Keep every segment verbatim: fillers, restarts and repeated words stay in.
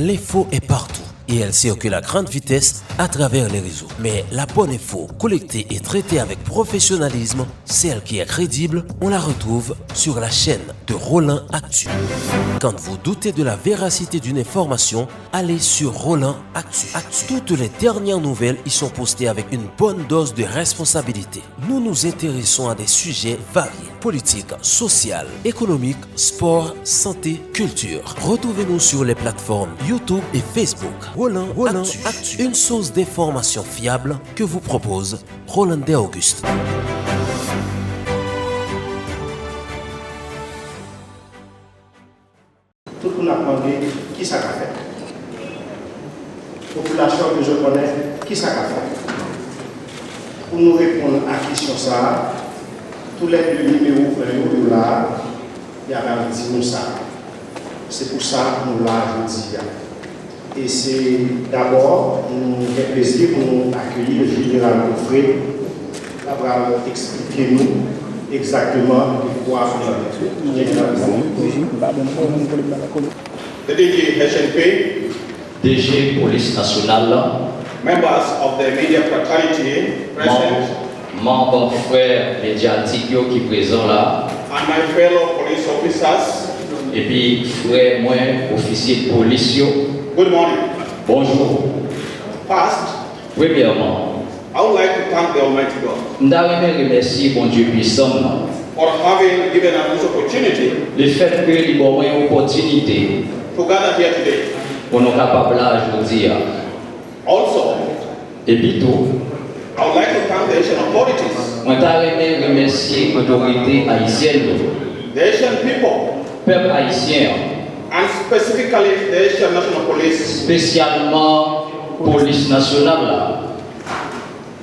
L'info est partout et elle circule à grande vitesse à travers les réseaux. Mais la bonne info, collectée et traitée avec professionnalisme, celle qui est crédible, on la retrouve sur la chaîne de Roland Actu. Quand vous doutez de la véracité d'une information, allez sur Roland Actu. Actu. Toutes les dernières nouvelles y sont postées avec une bonne dose de responsabilité. Nous nous intéressons à des sujets variés, politique, social, économique, sport, santé, culture. Retrouvez-nous sur les plateformes YouTube et Facebook. Roland, Roland Actu, Actu, une source d'information fiable que vous propose Roland Auguste. Tout moun ap mande, kisa k ap fèt? Popilasyon an bezwen konnen kisa k ap fèt. Pou nou reponn a kesyon sa a, toulède nimewo en yo, yo la a, y a pral di nou sa. Se pou sa nou la a jodi a. E se dabò, nou gen plezi pou nou akeyi Jeneral Godfrey, ki pral eksplike nou egzakteman de kwa nou pale. Jeneral Godfrey. The D G H N P, D G Polis Nasyonal la, members of the media fraternity present, manm, manm frè medyatik yo ki prezan la, and my fellow police officers, epi frè mwen, ofisye polis yo, good morning. Bonjou. First, premyèman, I would like to thank the Almighty God, m ta renmen remèsye Bondye Pwisan m nan, for having given us this opportunity, lefètke li ban mwen opòtinite, to gather here today, pou nou kapab la jodi a. Also, epi tou, I would like to thank the Haitian authorities, mwen ta renmen remèsye otorite ayisyèn yo, the Haitian people, pèp ayisyen an, and specifically the Haitian National Police, espesyalman polis nasyonal la,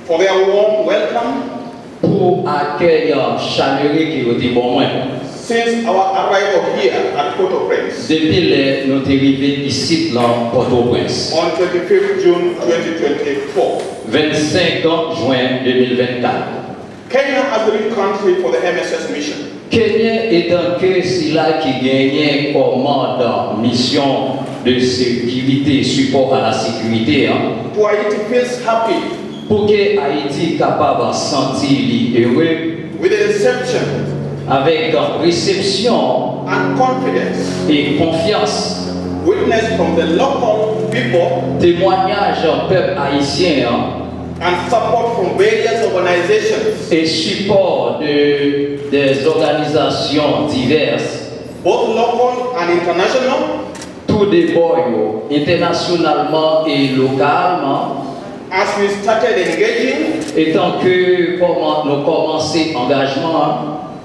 for their warm welcome, pou akèy chalere ke yo te ban mwen, since our arrival here at Port-au-Prince, depi lè nou te rive isit lan Pòtoprens, on twenty-fifth June twenty twenty-four, vennsenk jen de mil vennkat. Kenya as the lead country for the M S S mission. Kenyen etanke sila ki genyen kòmand misyon de sekirite, sipò a la sekirite an, to Haiti feels happy, pou ke Ayiti kapab santi li ere, with the reception, avèk resepsyon and confidence, e konfyans, witness from the local people, temwayaj pèp ayisyen an, and support from various organizations, e sipò de, des organizations diverses, both local and international, tou de bò yo, entènasyonalman e lokalman, as we started engaging, etanke kòman nou kòmanse angajman an,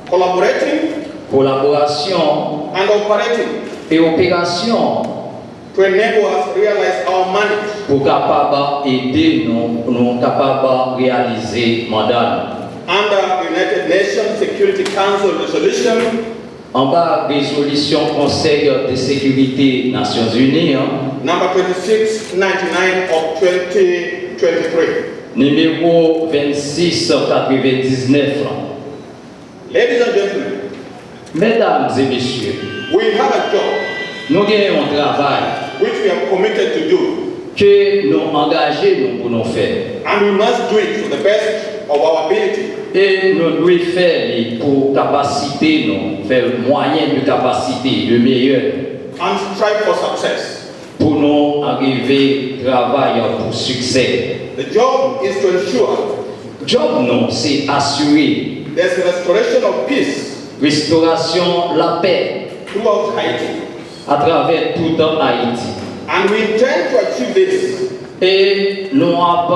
collaborating, kolaborasyon, and operating, e operasyon, to enable us realize our mandate, pou kapab ede nou, nou kapab reyalize manda nou, under United Nations Security Council Resolution, anba rezolisyon Konsèy de Sekirite Nasyonzini an, number twenty-six ninety-nine of twenty twenty-three, nimewo vennsis katrevendiznèf lan. Ladies and gentlemen, medam e mesye, we have a job, nou gen yon travay, which we are committed to do, ke nou angaje nou pou nou fè, and we must do it to the best of our ability, e nou dwe fè li pou kapasite nou, fè mwayen de kapasite, de meyè, and strive for success, pou nou arive travay pou siksè. The job is to ensure, djòb nou se asire, there's restoration of peace, restorasyon lapè, throughout Haiti, atravè tout Ayiti. And we intend to achieve this, e nou ap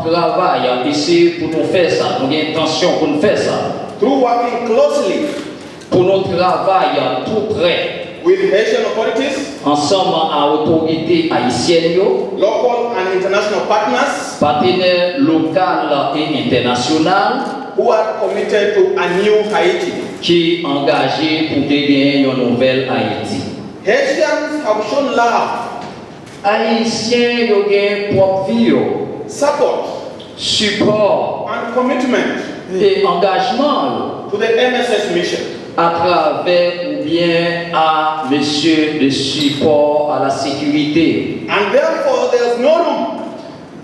travay, eseye pou nou fè sa, nou gen entansyon pou nou fè sa, through working closely, pou nou travay tou prè, with Haitian authorities, ansanm a otorite ayisyèn yo, local and international partners, patenè lokal e entènasyonal, who are committed to a new Haiti, ki angaje pou te gen yon nouvèl Ayiti. Haitians have shown love, Ayisyen yo gen pwòp vi yo, support, sipò, and commitment, e angajman yo, to the M S S mission, atravè Bien à Monsieur de Support à la Sécurité. And therefore, there's no room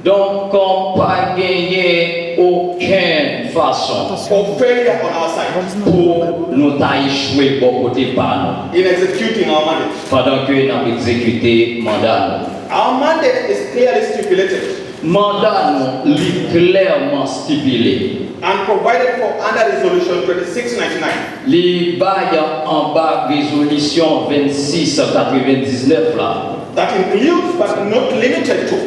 Donk, pa genyen okenn fason for failure on our side pou nou ta echwe bò kote pa nou in executing our mandate. Pandan ke n ap egzekite manda nou. Our mandate is clearly stipulated Manda nou li klèman stipile. and provided for under Resolution twenty-six ninety-nine. Li bay anba rezolisyon vennsis katrevendiznèf la. That includes but not limited to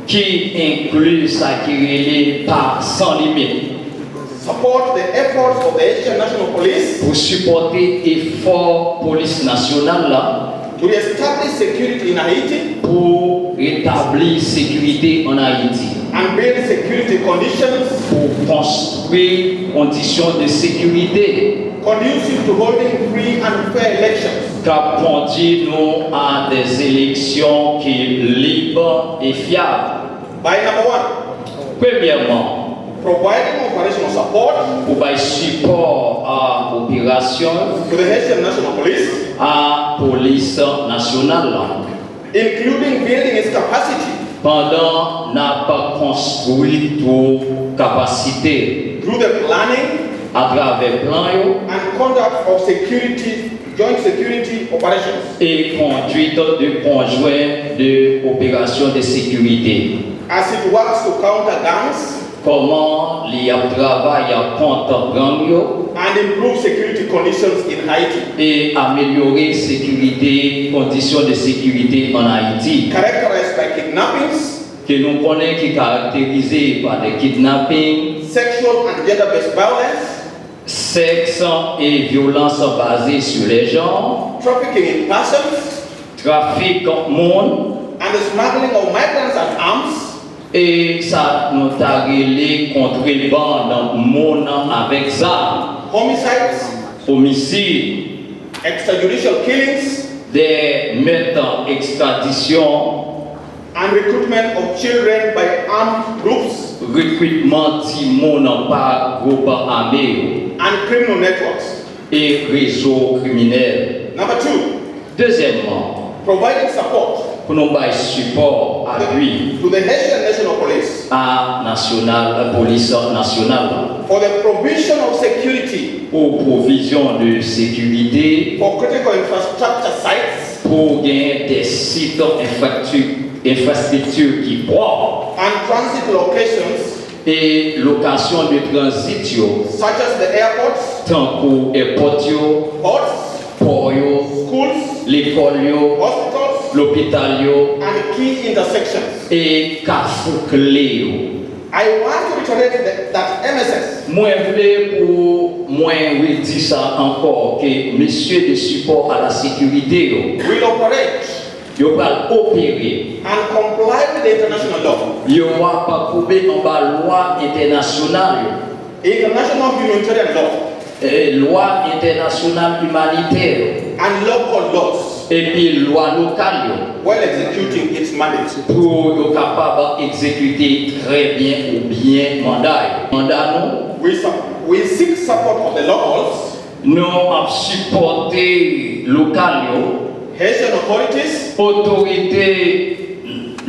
Ki enkli sa ki rele pa san limit. Support the efforts of the Haitian National Police Pou sipòte efò polis nasyonal la to reestablish security in Haiti pou retabli sekirite ann Ayiti, and build security conditions pou konstwi kondisyon de sekirite conducive to holding free and fair elections. K ap kondui nou a de eleksyon ki lib e fyab. By number one, Premyèman, providing operational support pou bay sipò a operasyon to the Haitian National Police, a polis nasyonal la, including building its capacity pandan n ap konstwi tou kapasite through the planning atravè plan yo and conduct of security, joint security operations e kondwit de konjwen de operasyon de sekirite. as it works to counter gangs Kòman li ap travay kont gang yo and improve security conditions in Haiti, e amelyore sekirite, kondisyon de sekirite ann Ayiti, characterized by kidnappings, ke nou konnen ki karakterize pa de kidnaping, sexual and gender-based violence, sèks e vyolans baze sou lè jan, trafficking in persons, trafik moun, and the smuggling of migrants and arms, e sa nou ta rele kontrebann moun avèk zam, homicides, omisid, extrajudicial killings, de mèt ekstradisyon, and recruitment of children by armed groups rekritman timoun pa gwoup ame yo, and criminal networks. e rezo kriminèl. Number two, Dezyèmman, providing support pou nou bay sipò, apui to the Haitian National Police a nasyonal, polis nasyonal la for the provision of security pou pwovizyon de sekirite for critical infrastructure sites pou genyen de sit enfrakti- enfrastrikti ki pwòp and transit locations e lokasyon de tranzit yo, such as the airports, tankou èpòt yo, ports, pò yo, schools, lekòl yo, hospitals, lopital yo, and key intersections. E kafou kle yo. I want to reiterate that, that M S S Mwen vle pou mwen redi sa ankò ke mesye de sipò a la sekirite yo, will operate yo pral opere and comply with the international law, yo ap koube anba lwa entènasyonal yo, international humanitarian law, e, lwa entènasyonal imanitè yo, and local laws epi lwa lokal yo while executing its mandate. Pou yo kapab egzekite trè byen ou byen manda yo. Manda nou, We, sup- we seek support of the locals, nou ap sipòte lokal yo, Haitian authorities, otorite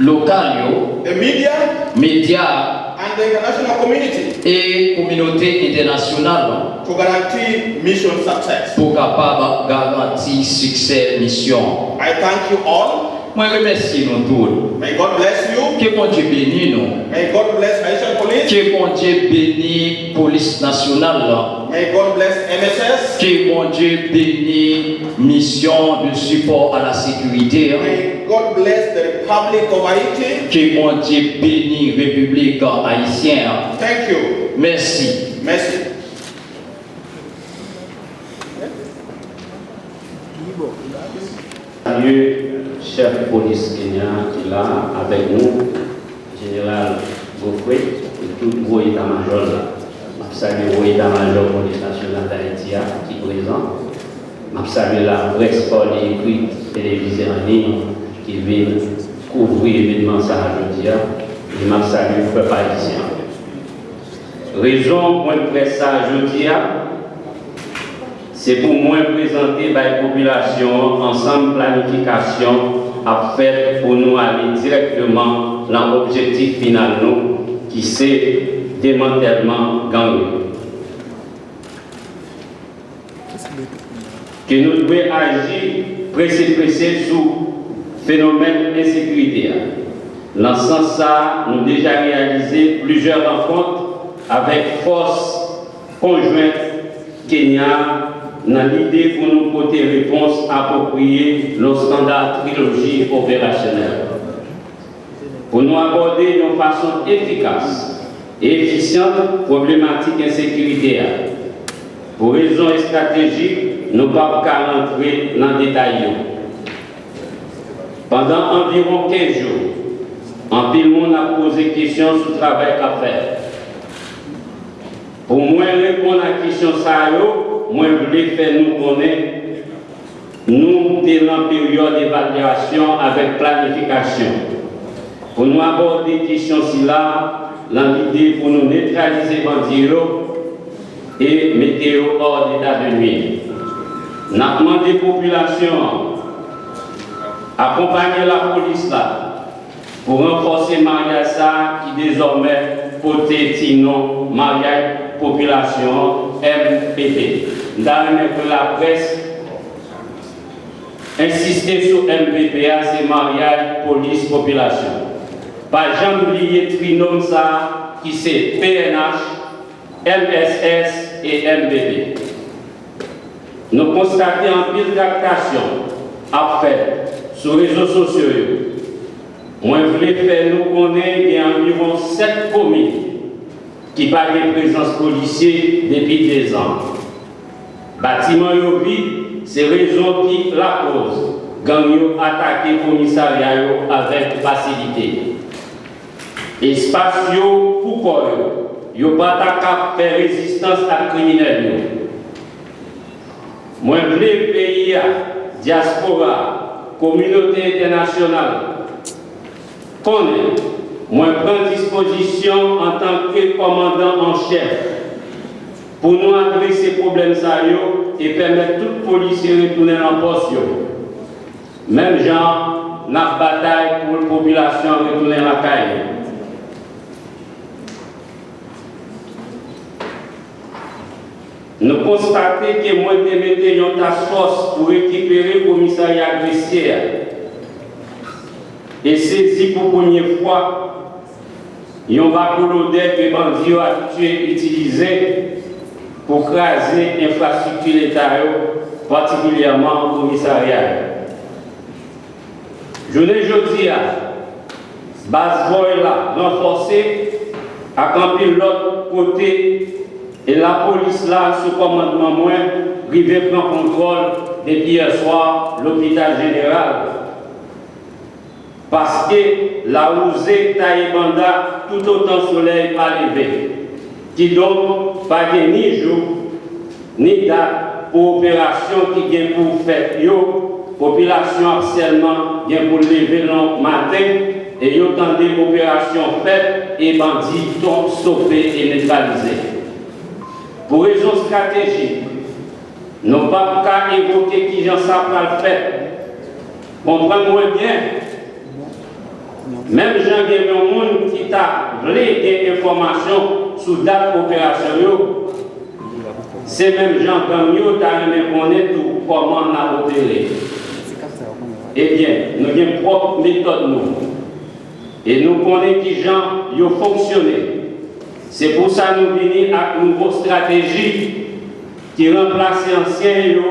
lokal yo, the media, medya and the international community e kominote entènasyonal la to guarantee mission success. Pou kapab garanti siksè misyon. I thank you all. Mwen remèsye nou tout. May God bless you. Ke Bondye beni nou. May God bless Haitian Police. Ke Bondye beni polis nasyonal la. May God bless M S S. Ke Bondye beni misyon de sipò a la sekirite. May God bless the Republic of Haiti. Ke Bondye beni Repiblik Ayisyen an. Thank you. Mèsi. Merci. Salye chèf polis Kenya ki la avèk nou, Jeneral Godfrey, e tout gwo eta majò l la. M ap salye gwo eta majò polis nasyonal Dayiti a ki prezan. M ap salye laprès pa li ekri, televize an liy ki vin kouvri evenman sa a jodi a. E m ap salye pèp ayisyen an. Rezon pwen près sa a jodi a, Se pou mwen prezante bay popilasyon an ansanm planifikasyon ap fèt pou nou ale dirèkteman nan objektif final nou, ki se demantèlman gang yo. Ke nou dwe aji prese prese sou fenomèn ensekirite a. Nan sans sa, nou deja reyalize plizyè rankont avèk fòs konjwent Kenya nan lide pou nou pote repons apwopriye nan standa triloji operasyonèl. Pou nou abòde yon fason efikas e efisyan pwoblematik ensekirite a. Pou rezon estratejik, nou p ap ka rantre nan detay yo. Pandan anviwon kenz jou, anpil moun ap poze kesyon sou travay k ap fèt. Pou mwen reponn a kesyon sa yo, mwen vle fè nou konnen nou te nan peryòd evalyasyon avèk planifikasyon. Pou nou abòde kesyon sila nan lide pou nou netralize bandi yo e mete yo hors d'état de nuire. N ap mande popilasyon an akonpanye lapolis la pou ranfòse maryaj sa a ki dezòmè pote ti non maryaj popilasyon an, M P P. M ta renmen pou laprès ensiste sou M P P a, se maryaj polis popilasyon. Pa janm bliye trinòm sa a ki se P N H, M S S e M P P. Nou konstate anpil traktasyon ap fèt sou rezo sosyo yo. Mwen vle fè nou konnen gen anviwon sèt komin ki pa gen prezans polisye depi dezan. Batiman yo vid, se rezon ki lakoz gang yo atake komisarya yo avèk fasilite. Espas yo pou kò yo, yo pa ta kab fè rezistans ak kriminèl yo. Mwen vle peyi a, dyaspora a, kominote entènasyonal konnen mwen pran dispozisyon antanke kòmandan an chèf pou nou adrese pwoblèm sa yo e pèmèt tout polisye retounen nan pòs yo. Menm jan n ap batay pou popilasyon an retounen lakay yo. Nou konstate ke mwen te mete yon task force pou rekipere komisarya Gresye a. E sezi pou premye fwa yon bakolodè ke bandi yo abitye itilize pou kraze enfrastrikti Leta yo, patikilyèman komisarya yo. Jounen jodi a, baz Vòy la ranfòse ak anpil lòt kote e lapolis la sou kòmandman mwen rive pran kontwòl depi yè swa lopital jeneral. Paske lawouze taye banda toutotan solèy pa leve. Kidonk, pa gen ni jou, ni dat pou operasyon ki gen pou fèt yo, popilasyon ap sèlman gen pou leve nan maten e yo tande operasyon fèt e bandi ton stope e netralize. Pou rezon estratejik, nou p ap ka evoke kijan sa pral fèt. Konprann mwen byen, menm jan gen yon moun ki ta vle gen enfòmasyon sou dat operasyon yo, se menm jan gang yo ta renmen konnen tou kòman n ap opere. Ebyen, nou gen pwòp metòd nou. E nou konnen kijan yo fonksyone. Se pou sa nou vini ak nouvo estrateji ki ranplase ansyen yo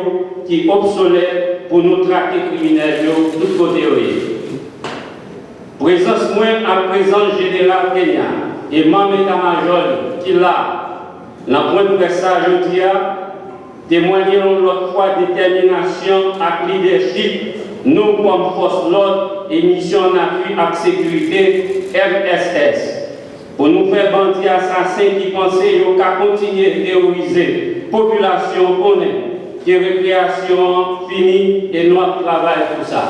ki obsolèt pou nou trake kriminèl yo tout kote yo ye. Prezans mwen ak prezans Jeneral Kenya e manm eta majò li ki la nan pwen près sa jodi a temwanye yon lòt fwa detèminasyon ak lidèchip nou kòm fòs lòd e misyon Napi ak Sekirite, M S S, pou nou fè bandi asasen ki panse yo ka kontinye teworize popilasyon konnen ke rekreyasyon an fini e nou ap travay pou sa.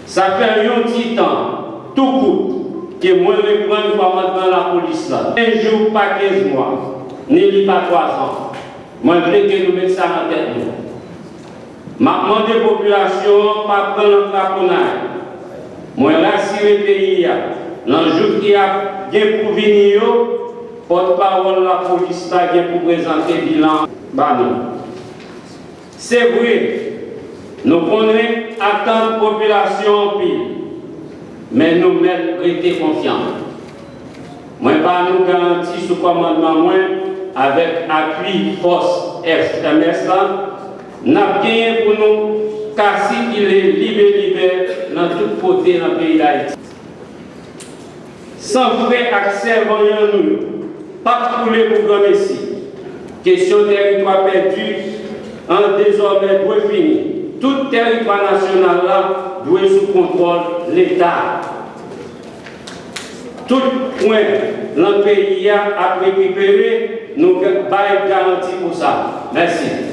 Sa fè yon ti tan tou kout ke mwen reprann kòmandman lapolis la. Kenz jou pa kenz mwa, ni li pa twazan. Mwen vle ke nou met sa nan tèt nou. M ap mande popilasyon an pa pran nan kraponnay. Mwen rasire peyi a, nan jou ki ap gen pou vini yo, pòtpawòl lapolis la gen pou prezante bilan ba nou. Se vre, nou konnen atant popilasyon anpil, men nou mèt rete konfyan. Mwen ba nou garanti sou kòmandman mwen, avèk apui fòs F M S la, n ap genyen pou nou ka sikile libelibè nan tout kote nan peyi Dayiti. San frè ak sè vanyan nou yo p ap koule pou granmesi. Kesyon tèritwa pèdi an dezòmè dwe fini. Tout tèritwa nasyonal la dwe sou kontwòl Leta. Tout pwen nan peyi a ap rekipere, nou bay garanti pou sa. Mèsi.